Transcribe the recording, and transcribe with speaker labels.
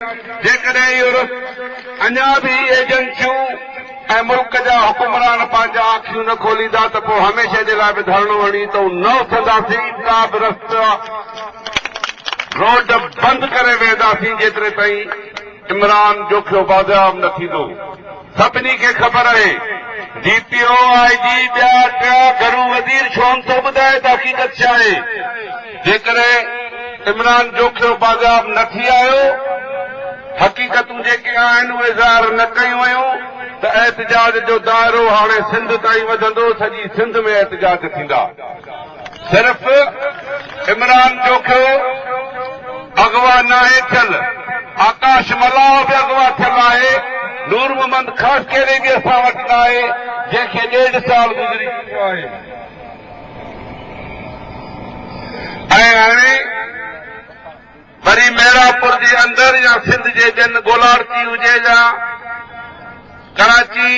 Speaker 1: جيڪڏهن اهو رس اڃا به هي ايجنسيون ۽ ملڪ جا حڪمران پنهنجا اکيون نه کوليندا ته پوء هميشه جي لاء به ڌرڻو هڻي اتئون نه اٿنداسين، ڪا به رستا روڊ بند ڪري ويهنداسين جيتري تائين عمران جوکيو بازياب نه ٿيندو. سڀني کي خبر آهي ڊي پي او، آء جي، ٻيا ٽيا گهرو وزير ڇو نٿو ٻڌائي ته حقيقت ڇا آهي؟ جيڪڏهن عمران جوکيو بازياب نه ٿي آيو، حقيقتون جيڪي آهن اهي ظاهر نه ڪيون ويون ته احتجاج جو دائرو هاڻي سنڌ تائين وڌندو، سڄي سنڌ ۾ احتجاج ٿيندا. صرف عمران جوکيو اغوا ناهي ٿيل، آڪاش ملاح به اغوا ٿيل آهي، نور محمد خاصخيلي به اسان وٽ ناهي، جنهن کي ڏيڍ سال گذري چڪو آهي ۽ هاڻي وري محرابپور جي اندر يا سنڌ جي ٻين گولاڙچي هجي يا ڪراچي.